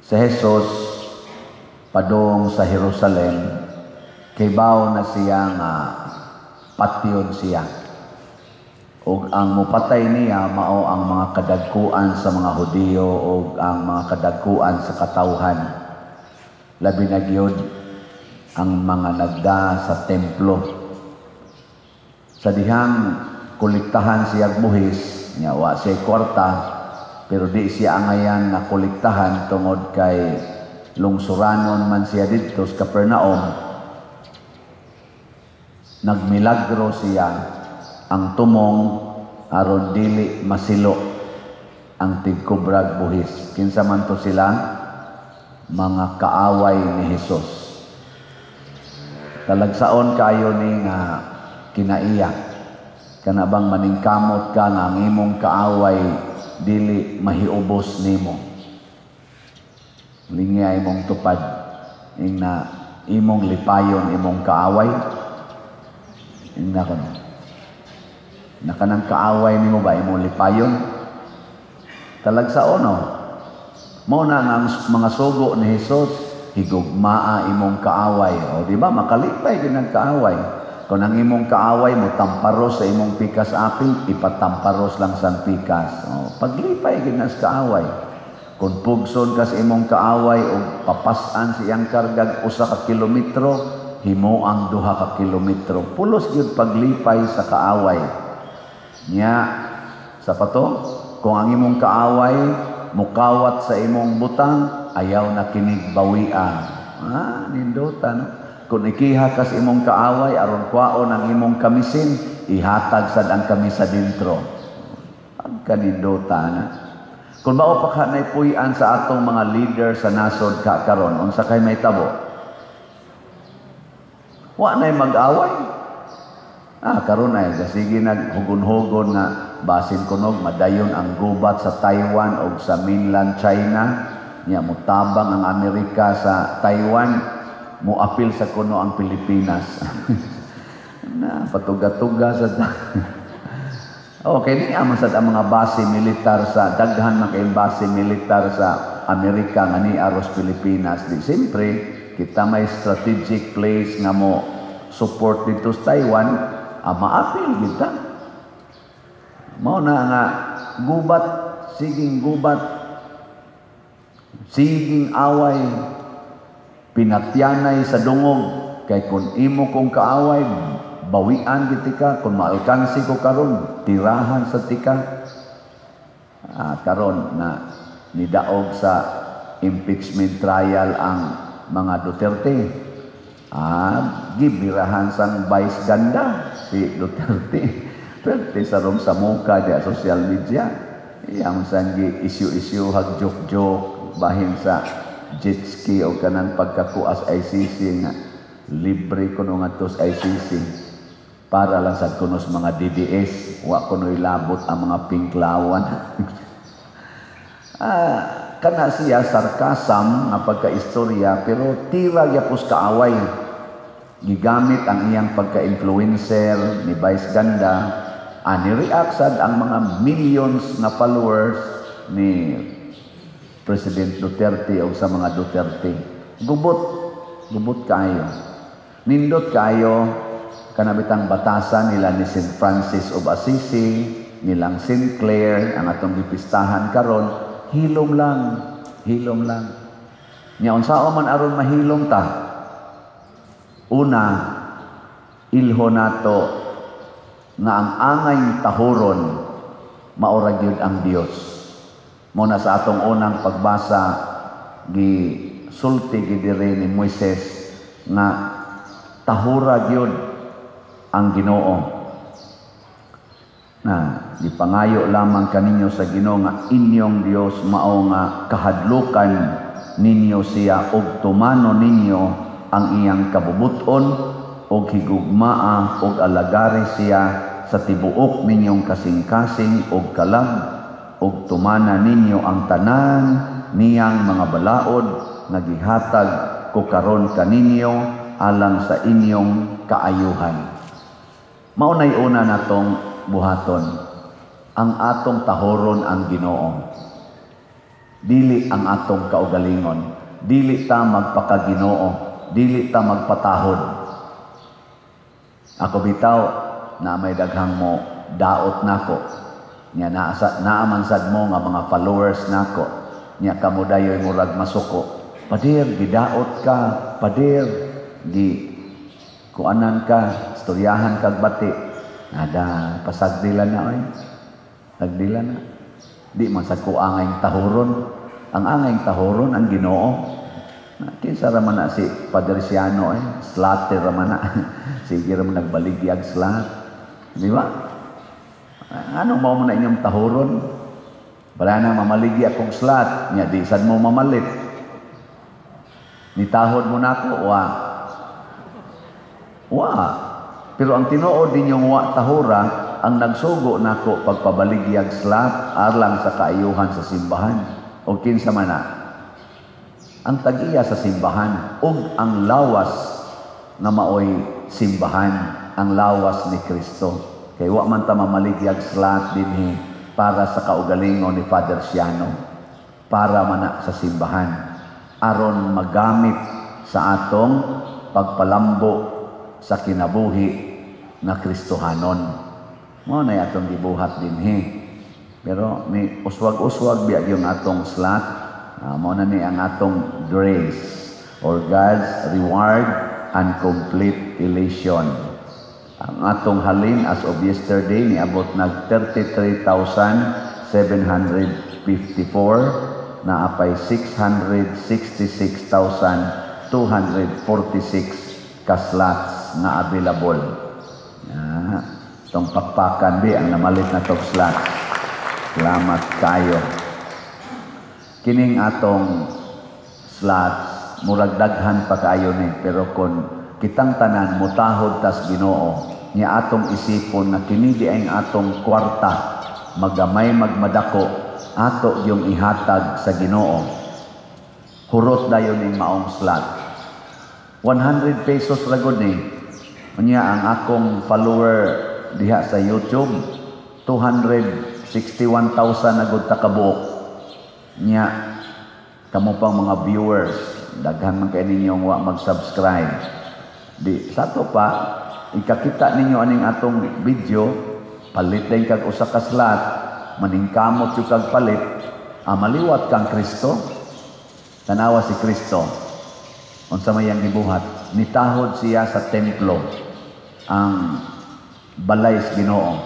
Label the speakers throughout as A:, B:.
A: Si Jesus padung sa Jerusalem, kibaw na siya nga patyon siya. Ug ang mupatay niya mao ang mga kadagkuan sa mga Hudiyo ug ang mga kadagkuan sa katawhan. Labi na gyud ang mga nagda sa templo. Sa dihang kolektahan siya buhis, nya wa siya kwarta, pero di siya angayan nga kolektahan tungod kay lungsuranon man siya didto sa Capernaum. Nagmilagro siya ang tumong aron dili masilo ang tigkubrag buhis. Kinsa man to sila? Mga kaaway ni Jesus. Talagsaon kayo ni nga kinaiya. Kana bang maningkamot ka nga ang imong kaaway dili mahiubos nimo? Lingya imong tupad ing na imong lipayon imong kaaway. Ingna kono. Na kanang kaaway nimo ba imong lipayon? Talagsaon, no? Mao na nga ang mga sugo ni Jesus, higugmaa imong kaaway. O di ba makalipay gyud ang kaaway? Kung ang imong kaaway mo tamparos sa imong pikas apil, ipatamparos lang sa pikas. O, paglipay gyud na sa kaaway. Kung pugson ka sa imong kaaway o papas-an sa iyang kargag 1 ka kilometro, himo ang 2 ka kilometro. Pulos gyud paglipay sa kaaway. Nya, sa pato, kung ang imong kaaway mukawat sa imong butang, ayaw na kinig bawian. Ah, nindota, no? Kung ikiha ka sa imong kaaway aron kwaon ang imong kamisin, ihatag sad ang kamisa dintro. Pagkanindota na. Kung mao pa ka puy-an sa atong mga leader sa nasod ka karon, unsa kay mahitabo? Wa na'y mag-away. Ah, karon ay sige naghugon-hugon nga basin kunog madayon ang gubat sa Taiwan o sa mainland China. Nya mutabang ang Amerika sa Taiwan, muapil sa kuno ang Pilipinas. Na patuga-tuga sa. Okay, ni man sad ang mga base militar sa daghan man kay base militar sa Amerika nga ni aros Pilipinas. Di siyempre kita may strategic place nga mo support dito sa Taiwan, maapil kita. Mao na nga gubat, siging gubat, siging away, pinatyanay sa dungog kay kung imo kong kaaway, bawian gid ka. Kung maalkansi ko karon, tirahan sa tika. Ah, karon na nidaog sa impeachment trial ang mga Duterte, gibirahan sang Vice Ganda si Duterte. Duterte sa rong sa muka di social media. Iyang sang gi issue-issue hag joke-joke bahin sa jet ski o kanang pagkakuas ICC nga libre kuno ngadto sa ICC para lang sa kunos mga DDS, wa kuno'y labot ang mga pinklawan. Kana siya sarcasm nga pagkaistorya, pero tira gyapos kaaway. Gigamit ang iyang pagka-influencer ni Vice Ganda, ani react sad ang mga millions na followers ni President Duterte o sa mga Duterte. Gubot, gubot kaayo. Nindot kaayo kanabitang batasan nila ni St. Francis of Assisi, nilang St. Clare, ang atong gipistahan karon, hilom lang, hilom lang. Nya unsaon man aron mahilom ta? Una, ilho nato nga ang angay tahuron maura gyud ang Dios. Mo na sa atong unang pagbasa, gi sulti gid diri ni Moises nga tahura gyud ang Ginoo. Na gipangayo lamang kaninyo sa Ginoo nga inyong Dios, mao nga kahadlukan ninyo siya ug tumano ninyo ang iyang kabubuton ug higugmaa ug alagari siya sa tibuok ninyong kasing-kasing ug kalag ug tumana ninyo ang tanan niyang mga balaod nga gihatag ko karon kaninyo alang sa inyong kaayuhan. Mao nay una natong buhaton, ang atong tahoron ang Ginoo. Dili ang atong kaugalingon, dili ta magpakaginoo, dili ta magpatahod. Ako bitaw na may daghang mo daot nako nya, naa sa naa man sad mo nga mga followers nako nya, kamo dayoy murag masuko, "Pader, gidaot ka, pader, gi kuanan ka, istoryahan kag bati." Nada, pasagdila na oy. Sagdila na. Di man sa ko angay tahuron. Ang angay tahuron ang Ginoo. Kinsa ra man na si Padre Siano eh? Slater ra man na. Sige ra man nagbaligyag slat. Di ba? Ano mao mo na inyong tahuron? Wala na mamaligya akong slat. Nya di sad mo mamalit. Nitahod mo nako, wa. Wa. Pero ang tinuod ninyong wa tahura, ang nagsugo nako pagpabaligyag slat alang sa kaayuhan sa simbahan. O kinsa man na? Ang tag-iya sa simbahan ug ang lawas nga maoy simbahan, ang lawas ni Kristo. Kay wa man ta mamaligyag slat dinhi para sa kaugalingon ni Father Siano, para man na sa simbahan aron magamit sa atong pagpalambo sa kinabuhi na Kristohanon. Mao na atong gibuhat dinhi. Pero ni uswag-uswag biya yung atong slat, mao na ni ang atong grace or God's reward and complete elation. Ang atong halin as of yesterday niabot nag 33,754 na apay 666,246 ka slots na available. Ah, itong pakpakan bi ang namalit na tog slots. Salamat kayo. Kining atong slots murag daghan pa kaayo ni, pero kon kitang tanan mutahod tas Ginoo nya, atong isipon na kini di ang atong kwarta, magamay magmadako, ato yung ihatag sa Ginoo, hurot dayon ning maong slot. 100 pesos ra gud ni. Unya ang akong follower diha sa YouTube, 261,000 na gud ta kabuok. Nya kamo pang mga viewers, daghan man kay ninyong wa mag-subscribe. Di sa ato pa ikakita ninyo aning atong video, palit din kag usa ka slot, maningkamot jud kag palit, maliwat kang Kristo. Tanawa si Kristo. Unsa may iyang gibuhat? Nitahod siya sa templo, ang balay sa Ginoo.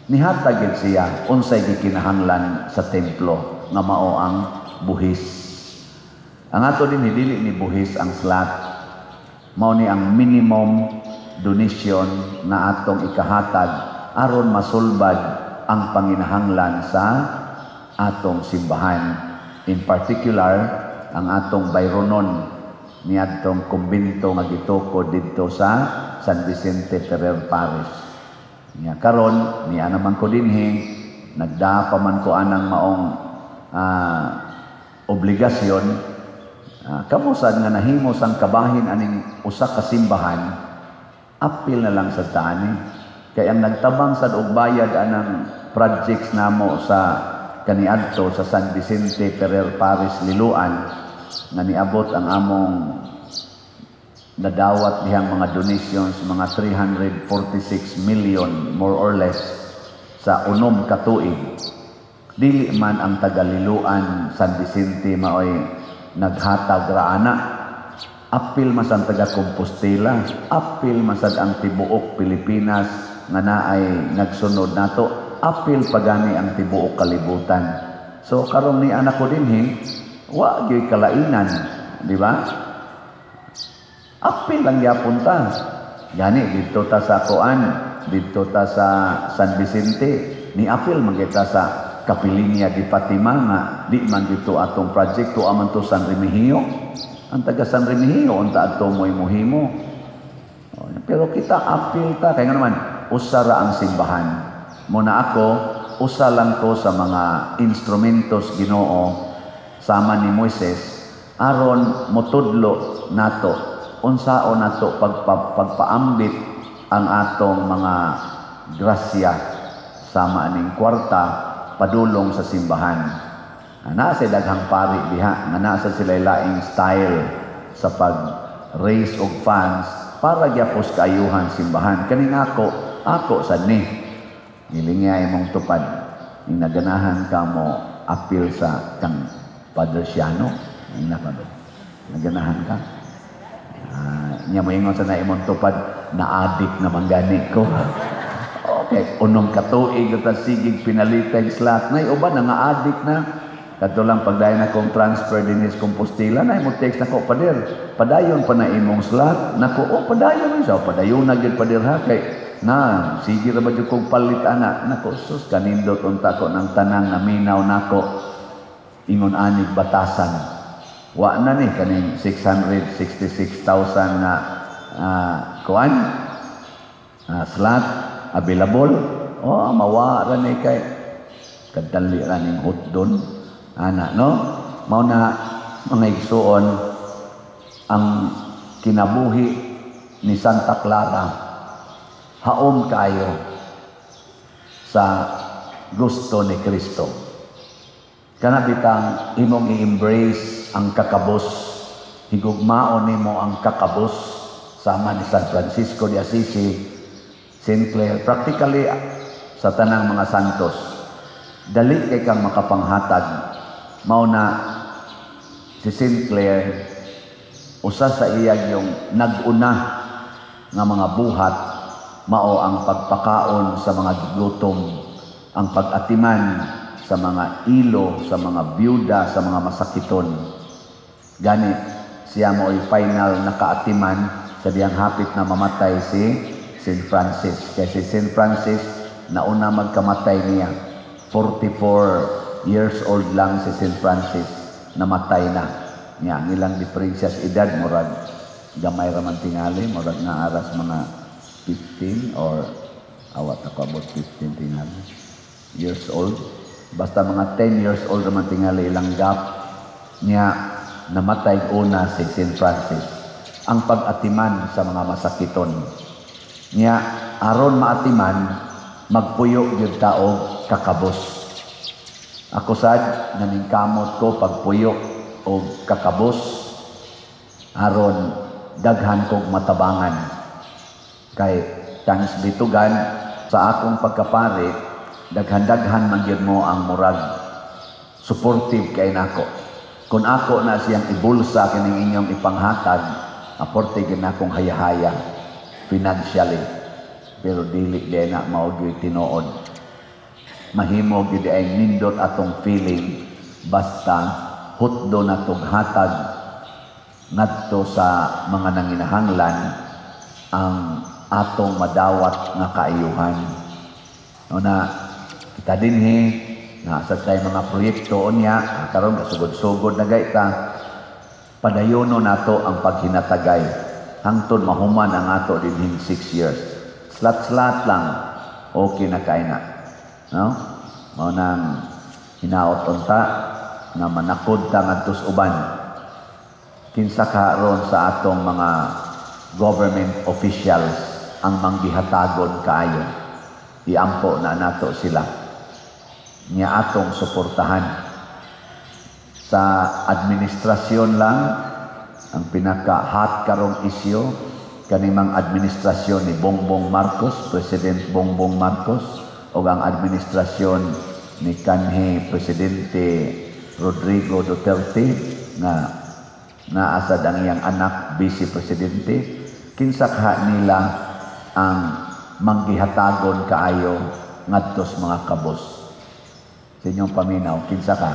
A: Nihatag gid siya unsay gikinahanglan sa templo nga mao ang buhis. Ang ato din, dili ni buhis ang slot. Mao ni ang minimum donation na atong ikahatag aron masulbad ang panginahanglan sa atong simbahan. In particular, ang atong bayronon niadtong kumbento nga gitukod didto sa San Vicente Ferrer Parish. Nya karon niya naman ko dinhi, nagdaa pa man ko anang maong obligasyon. Kamo sad nga nahimo sang kabahin aning usa ka simbahan, apil na lang sa taani kay ang nagtabang sad og bayad anang projects namo sa kaniadto sa San Vicente Ferrer Parish Liloan, nga niabot ang among nadawat dihang mga donations mga 346 million more or less sa 6 ka tuig, dili man ang taga-Liloan San Vicente maoy naghatag ra ana. Apil man ang taga Compostela, apil man sad ang tibuok Pilipinas nga naay nagsunod nato, apil pagani ang tibuok kalibutan. So karon ni anak ko dinhi, wa gyud kalainan, di ba? Apil lang gyapon ta. Gani didto ta sa kuan, didto ta sa San Vicente, ni apil man kita sa Kapilinya di Fatima nga di man dito atong project to aman to San Remigio. Ang taga San Remigio unta adto mo'y muhimo. Pero kita apil ta kay naman usa ra ang simbahan. Muna ako, usa lang ko sa mga instrumentos Ginoo sama ni Moises aron motudlo nato unsaon nato pagpaambit ang atong mga grasya sama aning kwarta padulong sa simbahan. Naa sa daghang pari diha nga naa sa sila laing style sa pag raise og funds para gyapos kaayuhan simbahan. Kaning ako, ako sad ni. Nilingya imong tupad. Ning naganahan ka mo apil sa kang Padre Siano. Ning naka ba? Naganahan ka? Nya moingon sa na imong tupad na adik naman gani ko. Okay, unom ka tuig ta sigig pinalitay slot nay uban na nga adik na. Kadto lang pagdayon akong transfer dinhi sa Compostela na mo text nako, "Pader, padayon pa na imong slot." Nako, "Oh, padayon sa padayon na gyud, pader, ha, kay na sige ra ba jud kog palit ana." Nako, sus, kanindot unta ko ng tanang naminaw nako ingon anig batasan. Wa na ni kaning 666,000 nga kuan slot available. Oh, mawa ra ni kay kadali ra ning hotdon ana, no? Mao na, mga igsuon, ang kinabuhi ni Santa Clara haom kaayo sa gusto ni Kristo. Kana bitang imong i-embrace ang kakabos, higugmaon nimo ang kakabos sama ni San Francisco de Assisi, Saint Clare, practically sa tanang mga santos. Dali kay kang makapanghatag. Mao na si Saint Clare, usa sa iyang yung nag-una nga mga buhat mao ang pagpakaon sa mga gigutom, ang pag-atiman sa mga ilo, sa mga byuda, sa mga masakiton. Gani siya mo'y final na kaatiman sa diyang hapit na mamatay si St. Francis. Kaya si St. Francis, nauna magkamatay niya. 44 years old lang si St. Francis, namatay na. Niya, ang ilang diferensya sa edad, murag gamay raman tingali, murag nga aras mga 15 or awat ako about 15 tingali years old. Basta mga 10 years old raman tingali ilang gap niya. Namatay una si St. Francis. Ang pag-atiman sa mga masakiton. Niya, aron maatiman, magpuyo gyud ta og kakabos. Ako sad naningkamot ko pagpuyo og kakabos aron daghan kog matabangan. Kay thanks be to God, sa akong pagkapari, daghan-daghan man gyud mo ang murag supportive kay nako. Kung ako na siyang ibulsa kining inyong ipanghatag, aporte gyud nakong hayahaya financially. Pero dili di na mao gyud tinuod. Mahimo gyud ay nindot atong feeling basta hutdo na tog hatag ngadto sa mga nanginahanglan ang atong madawat nga kaayuhan. No na kita dinhi na sa tay mga proyekto unya karon kasugod-sugod na gayta, padayono nato ang paghinatagay hangtod mahuman ang ato dinhing 6 years. Slat-slat lang, okay na kay na. No? Mao nang hinaot unta nga manakod ta ngadto sa uban. Kinsa ka ron sa atong mga government officials ang manggihatagon kaayo? Iampo na nato sila. Nya atong suportahan. Sa administrasyon lang, ang pinaka-hot karong isyu, kanimang administrasyon ni Bongbong Marcos, President Bongbong Marcos, o ang administrasyon ni kanhi Presidente Rodrigo Duterte nga naasad ang iyang anak Vice Presidente, kinsa kaha nila ang manggihatagon kaayo ngadto sa mga kabos? Sa inyong paminaw, kinsa ka?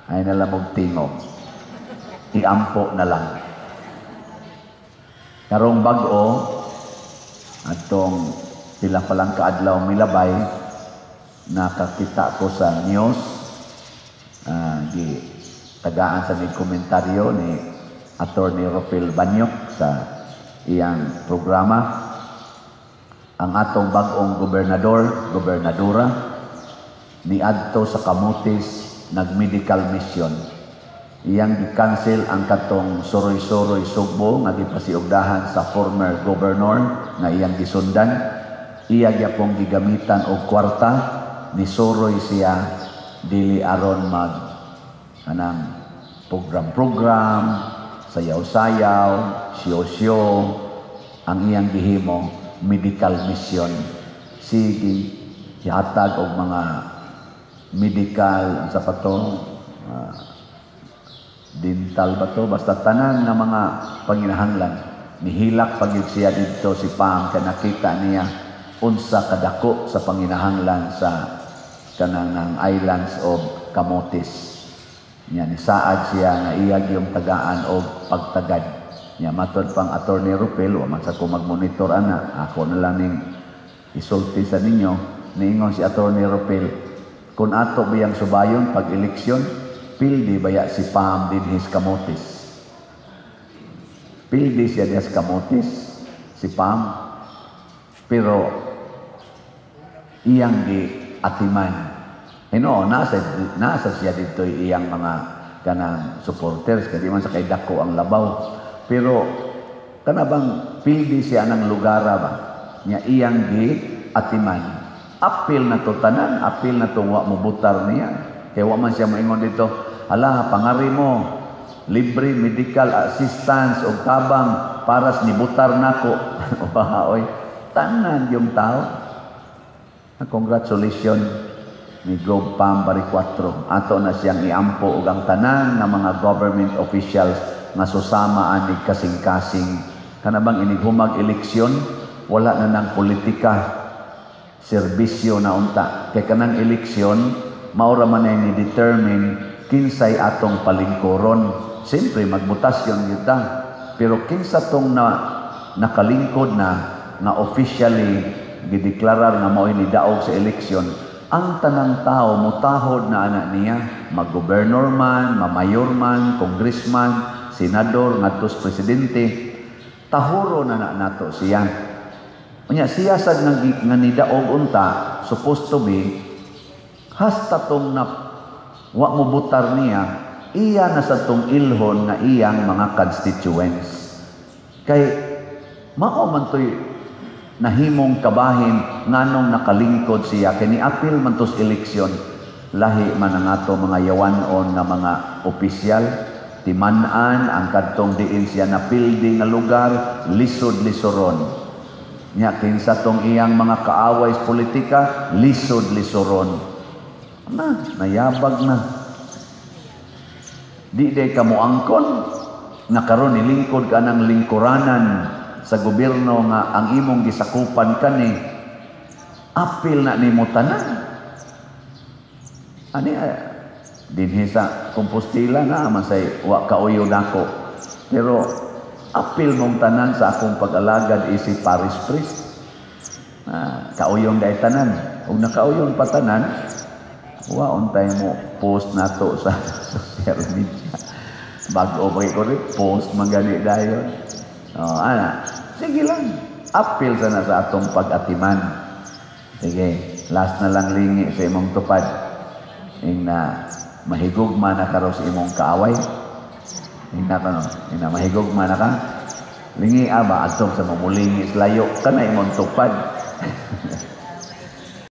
A: Ay na lang og tingog. Iampo na lang. Karong bag-o, atong pila pa lang kaadlaw milabay, nakakita ko sa news, gi tagaan sa ni komentaryo ni Attorney Rofel Banyok sa iyang programa, ang atong bag-ong gobernador, gobernadora, niadto sa Camotes, nag-medical mission. Iyang gi-cancel ang katong suroy-suroy Sugbo nga gipasiugdahan sa former governor nga iyang gisundan. Iya gyapong gigamitan og kwarta, ni suroy siya Dili aron mag kanang program-program, sayaw-sayaw, syo-syo. Ang iyang gihimo, medical mission. Sige hihatag og mga medical, sa pa to, dental ba to, basta tanan nga mga panginahanglan. Nihilak pa gyud siya didto si Pam kay nakita niya unsa kadako sa panginahanglan sa kanang ng Islands of Camotes. Nya nisaad siya nga iya gyung tagaan og pagtagad. Nya matod pang Attorney Rupel, wa man sa ko magmonitor ana, ako na lang ning isulti sa ninyo. Niingon si Attorney Rupel, kung ato biyang subayon pag eleksyon, pildi baya si Pam dinhi sa Camotes? Pildi siya diha sa Camotes, si Pam. Pero iyang gi atiman. Hino, nasa siya dito iyang mga kanang supporters, kay di man sa kay dako ang labaw. Pero kana bang pildi siya ng lugar ba? Nya iyang gi atiman. Apil na to tanan, apil na to wa mo butar niya. Kay wa man siya moingon dito, "Ala, pangari mo, libre medical assistance og tabang para sa nibutar nako." Wa oy, tanan yung tao. Congratulations ni Gov Pam Baricuatro. Ato na siyang iampo og ang tanan nga mga government officials nga susama anig kasing-kasing. Kana bang inighumag eleksyon, wala na ng politika, serbisyo na unta. Kay kanang eleksyon, maura man ay ni determine kinsay atong palingkuron. Siyempre, magmutasyon kita. Pero kinsa tong na nakalingkod na nga officially gideklarar nga mao'y nidaog sa eleksyon, ang tanang tao mutahod na ana niya, mag-gobernador man, mamayor man, congressman, senador, ngadto sa presidente, tahuro na na nato siya. Unya siya sad nga nidaog unta, supposed to be hasta tong na wa mo butar niya, iya na sa tong ilhon nga iyang mga constituents. Kay mao man to'y nahimong kabahin nganong nakalingkod siya, kay ni-apil man to's eleksyon. Lahi man ang ato mga yawanon nga mga opisyal, timan-an ang kadtong diin siya napildi nga lugar, lisod-lisoron. Nya kinsa tong iyang mga kaaway sa politika, lisod-lisoron. Na, nayabag na. Di day ka moangkon nga karon nilingkod ka ng lingkuranan sa gobyerno nga ang imong gisakupan kani apil na nimo tanan. Ani dinhi sa Compostela na man say wa kauyo nako. Pero apil mong tanan sa akong pag-alagad isi parish priest. Ah, kauyong dai tanan. Ug nakauyong pa tanan, wa untay mo post nato sa social media. Bago pa ko rin, post man gani dayon. Oh, ana, sige lang. Apil sana sa atong pag-atiman. Sige, last na lang, lingi sa imong tupad. Ing na mahigugma na karo sa imong kaaway. Ing na kano, ing na mahigugma na ka. Lingi aba adtong sa mamulingi sa layo kana imong tupad.